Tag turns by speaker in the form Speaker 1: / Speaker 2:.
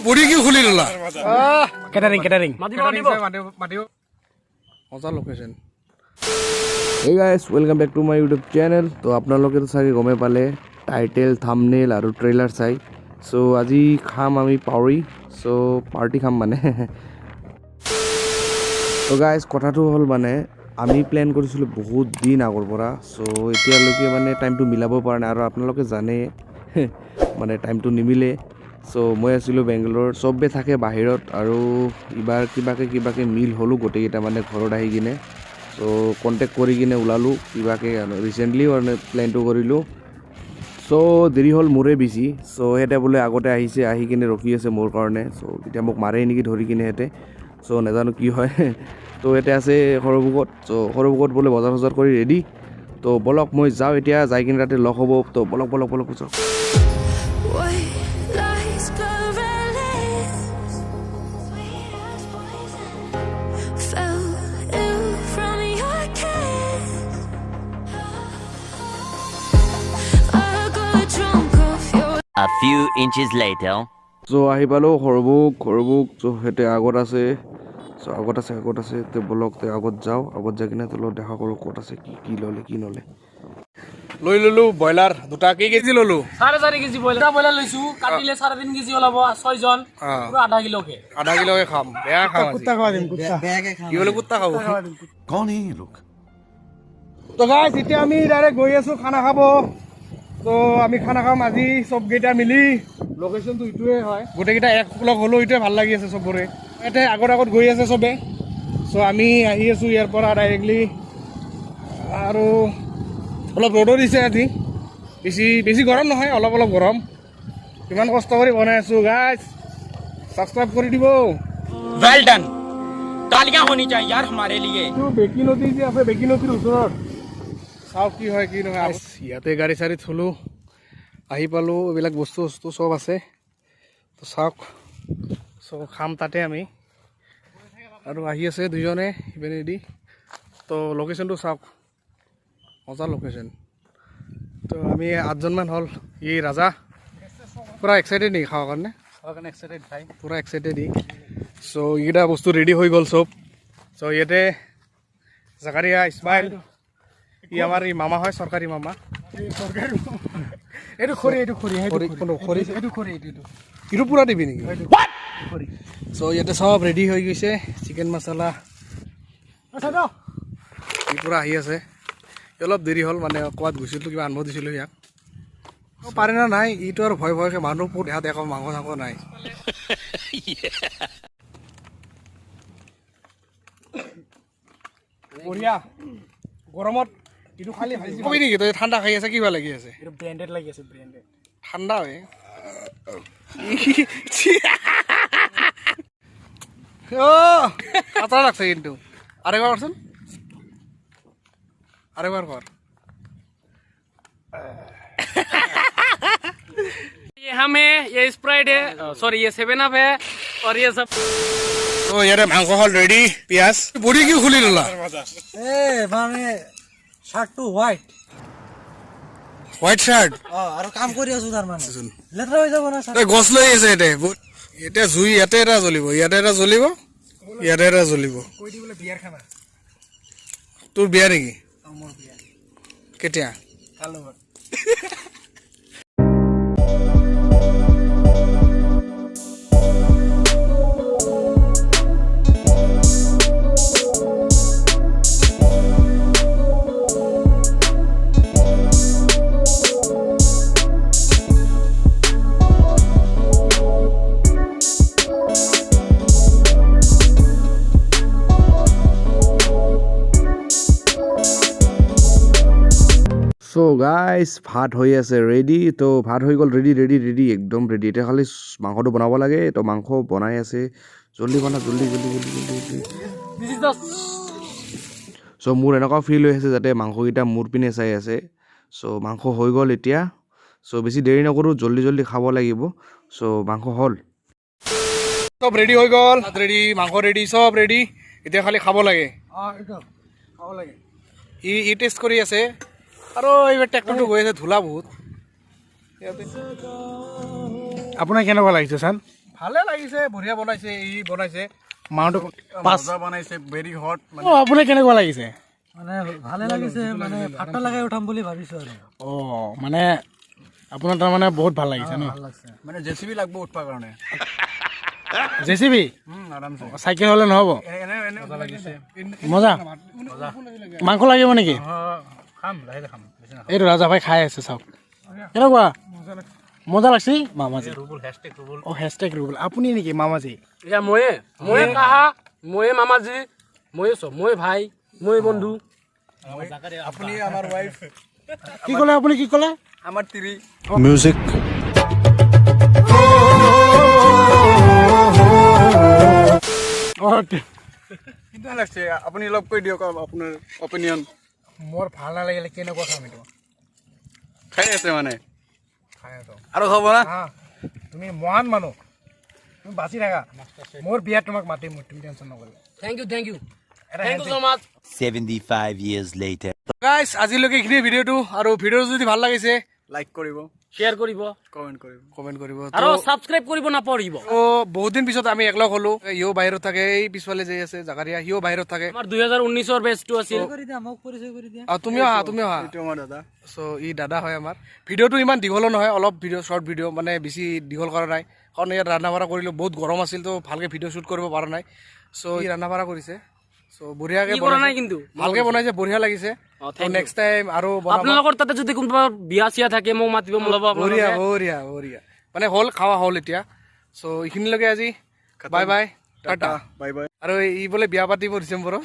Speaker 1: Body কি খুলি ললা?
Speaker 2: Catering, catering.
Speaker 1: মাতিব, মজা location.
Speaker 3: Hey guys, welcome back to my YouTube channel. তো আপোনালোকেতো চাগে গমেই পালে টাইটেল, থামনেল আৰু ট্ৰেইলাৰ চাই। চ' আজি খাম আমি পাউৰি, চ' পাৰ্টি খাম মানে। তো গাইজ, কথাটো হ'ল মানে আমি প্লেন কৰিছিলোঁ বহুত দিন আগৰ পৰা। চ' এতিয়ালৈকে মানে টাইমটো মিলাব পৰা নাই আৰু আপোনালোকে জানে মানে টাইমটো নিমিলে। চ' মই আছিলোঁ বেংগলোৰ, চবে থাকে বাহিৰত আৰু ইবাৰ কিবাকে কিবাকে মিল হ'লোঁ গোটেইকেইটা মানে ঘৰত আহি কিনে। চ' কণ্টেক্ট কৰি কিনে ওলালোঁ কিবাকে, ৰিচেণ্টলি মানে প্লেনটো কৰিলোঁ। চ' দেৰি হ'ল মোৰে বেছি। চ' সিহঁতে বোলে আগতে আহিছে, আহি কিনে ৰখি আছে মোৰ কাৰণে। চ' এতিয়া মোক মাৰে নেকি ধৰি কিনে সিহঁতে, চ' নাজানো কি হয়। তো ইয়াতে আছে সৰভোগত। চ' সৰভোগত বোলে বজাৰ চজাৰ কৰি ৰেডি। তো ব'লক, মই যাওঁ এতিয়া, যাই কিনে তাতে লগ হ'ব। তো ব'লক, ব'লক, ব'লক, যাওক।
Speaker 4: White lies blur lips, sweet as poison. Fell ill from your kiss. I got drunk off your
Speaker 5: A few inches later.
Speaker 3: চ' আহি পালোঁ সৰভোগ, সৰভোগ। চ' সিহঁতে আগত আছে, চ' আগত আছে, আগত আছে। তো ব'লক, তে আগত যাওঁ, আগত যাই কিনে তোৰ লগত দেখা কৰোঁ ক'ত আছে, কি কি ল'লে, কি ন'লে।
Speaker 1: লৈ ললো ব্ৰইলাৰ দুটা। কেই কেজি ললো?
Speaker 2: 4.5 কেজি ব্ৰইলাৰ, দুটা ব্ৰইলাৰ লৈছো। কাটিলে 3.5 কেজি ওলাব, ছয়জন। পুৰা আধা কিলোকে।
Speaker 1: আধা কিলোকে খাম, বেয়া খাম। কুত্তা খোৱা দিম, কুত্তা কি বোলে, কুত্তা খাব।
Speaker 6: कौन है ये लोग?
Speaker 1: তো গাইজ, এতিয়া আমি ডাইৰেক্ট গৈ আছো খানা খাব। তো আমি খানা খাম আজি চবকেইটা মিলি।
Speaker 7: লোকেশ্যনটো এইটোৱে হয়।
Speaker 1: গোটেইকেইটা এক লগ হ'লেও এইটোৱে ভাল লাগি আছে চবৰে। ইয়াতে আগত আগত গৈ আছে চবে। চ' আমি আহি আছোঁ ইয়াৰ পৰা ডাইৰেক্টলি। আৰু অলপ ৰ'দো দিছে আজি, বেছি বেছি গৰম নহয়, অলপ অলপ গৰম। ইমান কষ্ট কৰি বনাই আছোঁ গাইজ, ছাবস্ক্ৰাইব কৰি দিব।
Speaker 8: वेल डन, तालियां होनी चाहिए यार हमारे लिए।
Speaker 1: এইটো বেকী নদী যে আছে, বেকী নদীৰ ওচৰত। চাওক কি হয় কি নহয়। ইয়াতে গাড়ী চাড়ী থলোঁ, আহি পালোঁ। এইবিলাক বস্তু চস্তু চব আছে। তো চাওক, চব খাম তাতে আমি। আৰু আহি আছে দুজনে ইপিনেদি। তো লোকেশ্যনটো চাওক, মজা লোকেশ্যন। তো আমি আঠজনমান হ'ল। ই ৰাজা পূৰা এক্সাইটেড নেকি খাবৰ কাৰণে?
Speaker 2: এক্সাইটেড ভাই।
Speaker 1: পূৰা এক্সাইটেড ই। চ' এইকেইটা বস্তু ৰেডি হৈ গ'ল চব। চ' ইয়াতে জাকাৰিয়া, ইছমাইল, ই আমাৰ এই মামা হয়, চৰকাৰী মামা।
Speaker 7: এইটো খৰি, এইটো খৰি।
Speaker 1: খৰি, কোনটো খৰি?
Speaker 7: এইটো খৰি, এইটো এইটো।
Speaker 1: এইটো পূৰা দিবি নেকি? চ' ইয়াতে চব ৰেডি হৈ গৈছে, চিকেন মছলা। ই পূৰা আহি আছে। ই অলপ দেৰি হ'ল, মানে ক'ৰবাত গৈছিলোঁ, কিবা আনিব দিছিলোঁ ইয়াক। অ, পাৰে না নাই ইটো আৰু ভয় ভয়কৈ। মানুহ বহুত ইয়াত, একো মাংস চাংস নাই। বঢ়িয়া, গৰমত এইটো খালি কবি নেকি? তই ঠাণ্ডা খাই আছে, কিবা লাগি আছে?
Speaker 2: এইটো ব্ৰেণ্ডেড লাগি আছে, ব্ৰেণ্ডেড।
Speaker 1: ঠাণ্ডা হয়। ও খাতৰা লাগছে কিন্তু। আরেকবার করছুন, আরেকবার কর।
Speaker 2: ये हम है, ये स्प्राइट है, सॉरी, ये सेवन अप है और ये सब।
Speaker 1: তো ইয়াতে মাংস হ'ল ৰেডি, পিঁয়াজ। বডি কি খুলি ললা?
Speaker 7: এ মানে শ্বাৰ্টটো হোৱাইট।
Speaker 1: White shirt.
Speaker 7: অ, আৰু কাম কৰি আছো, তাৰমানে লেতেৰা হৈ যাব না শ্বাৰ্ট।
Speaker 1: তই গছ লৈ আছে ইয়াতে। এতিয়া জুই ইয়াতে এটা জ্বলিব, ইয়াতে এটা জ্বলিব, ইয়াতে এটা জ্বলিব।
Speaker 7: কৈ দি বোলে বিয়াৰ খানা।
Speaker 1: তোৰ বিয়া নেকি?
Speaker 7: অ, মোৰ বিয়া।
Speaker 1: কেতিয়া?
Speaker 7: কাৰ লগত?
Speaker 3: চ' গাইজ, ভাত হৈ আছে ৰেডি। তো ভাত হৈ গ'ল, ৰেডি, ৰেডি, ৰেডি, একদম ৰেডি। এতিয়া খালি মাংসটো বনাব লাগে। তো মাংস বনাই আছে। জল্দি বনা, জল্দি, জল্দি, জল্দি, জল্দি, জল্দি।
Speaker 2: This is the
Speaker 3: চ' মোৰ এনেকুৱা ফিল হৈ আছে যাতে মাংসকেইটা মোৰ পিনে চাই আছে। চ' মাংস হৈ গ'ল এতিয়া। চ' বেছি দেৰি নকৰোঁ, জল্দি জল্দি খাব লাগিব। চ' মাংস হ'ল।
Speaker 1: চব ৰেডি হৈ গ'ল, ভাত ৰেডি, মাংস ৰেডি, চব ৰেডি। এতিয়া খালি খাব লাগে।
Speaker 7: অ, এইটো খাব লাগে।
Speaker 1: ই ই টেষ্ট কৰি আছে। আৰু এইবাৰ ট্ৰেক্টৰটো গৈ আছে, ধূলা বহুত ইয়াতে।
Speaker 7: আপোনাৰ কেনেকুৱা লাগিছে চান?
Speaker 1: ভালে লাগিছে, বঢ়িয়া বনাইছে, ই বনাইছে মাউণ্ট পাঁচ
Speaker 6: বনাইছে, ভেৰি হট।
Speaker 1: অঁ, আপোনাৰ কেনেকুৱা লাগিছে?
Speaker 7: মানে ভালে লাগিছে, মানে ফাটা লগাই উঠাম বুলি ভাবিছো আৰু।
Speaker 1: অঁ, মানে আপোনাৰ তাৰমানে বহুত ভাল লাগিছে ন?
Speaker 7: ভাল লাগছে।
Speaker 6: মানে জেচিবি লাগব উঠবা কাৰণে।
Speaker 1: জেচিবি?
Speaker 6: আৰামছে।
Speaker 1: চাইকেল হ'লে নহ'ব?
Speaker 6: এনে এনে লাগিছে।
Speaker 1: মজা। মাংস লাগিব নেকি? এইটো ৰাজা ভাই খাই আছে, চাওক কেনেকুৱা মজা লাগছে। মামাজী, অ, হেছটেগ ৰুবুল, আপুনি নেকি মামাজী?
Speaker 2: এতিয়া ময়ে কাহা, ময়ে মামাজী, ময়ে চব, ময়ে ভাই, ময়ে বন্ধু।
Speaker 6: আপুনি আমাৰ ৱাইফ।
Speaker 1: কি ক'লে আপুনি? কি ক'লে?
Speaker 6: আমাৰ তিৰি।
Speaker 3: মিউজিক।
Speaker 1: অঁ।
Speaker 6: কেনেকুৱা লাগছে আপুনি অলপ কৈ দিয়ক আপোনাৰ অপিনিয়ন।
Speaker 1: মোৰ ভাল নালাগিলে, কেনেকুৱা খাম এইটো?
Speaker 6: খাই আছে মানে।
Speaker 1: খাই আছো।
Speaker 6: আৰু খাব না?
Speaker 1: হা, তুমি মহান মানুহ, তুমি বাচি থাকা। মোৰ বিয়াত তোমাক মাতিম মই, তুমি টেনশ্যন নকৰিবা।
Speaker 2: Thank you, thank you, thank you so much.
Speaker 5: 75 years later.
Speaker 1: Guys, আজিলৈকে এইখিনি ভিডিঅ'টো, আৰু ভিডিঅ'টো যদি ভাল লাগিছে
Speaker 6: লাইক কৰিব,
Speaker 2: শ্বেয়াৰ কৰিব,
Speaker 6: কমেণ্ট কৰিব,
Speaker 1: কমেণ্ট কৰিব
Speaker 2: আৰু ছাবস্ক্ৰাইব কৰিব নাপাহৰিব।
Speaker 1: তো বহুত দিন পিছত আমি একলগ হ'লো। ইও বাহিৰত থাকে, এই পিছফালে যে আছে জাকাৰিয়া, সিও বাহিৰত থাকে।
Speaker 2: আমাৰ 2019ৰ বেচটো আছিল।
Speaker 7: কৰি দিয়া, মোক পৰিচয় কৰি দিয়া।
Speaker 1: আৰু তুমিও আহা, তুমিও আহা।
Speaker 6: এইটো আমাৰ দাদা।
Speaker 1: চ' ই দাদা হয় আমাৰ। ভিডিঅ'টো ইমান দীঘলো নহয়, অলপ ভিডিঅ', শ্বৰ্ট ভিডিঅ', মানে বেছি দীঘল কৰা নাই, কাৰণ ইয়াত ৰন্ধা বঢ়া কৰিলোঁ, বহুত গৰম আছিল, তো ভালকৈ ভিডিঅ' শ্বুট কৰিব পৰা নাই। চ' ই ৰন্ধা বঢ়া কৰিছে, চ' বঢ়িয়াকৈ।
Speaker 2: ই কৰা নাই কিন্তু।
Speaker 1: ভালকৈ বনাইছে, বঢ়িয়া লাগিছে।
Speaker 2: অ, thank you.
Speaker 1: Next time আৰু বনাব।
Speaker 2: আপোনালোকৰ তাতে যদি কোনোবা বিয়া চিয়া থাকে, মোক মাতিব, মোক ল'ব
Speaker 1: বঢ়িয়া।
Speaker 2: আপোনালোকে।
Speaker 1: বঢ়িয়া বঢ়িয়া, মানে হ'ল, খাৱা হ'ল এতিয়া। চ' এইখিনিলৈকে আজি, bye bye, tata.
Speaker 6: Bye bye.
Speaker 1: আৰু ই বোলে বিয়া পাতিব ডিচেম্বৰত।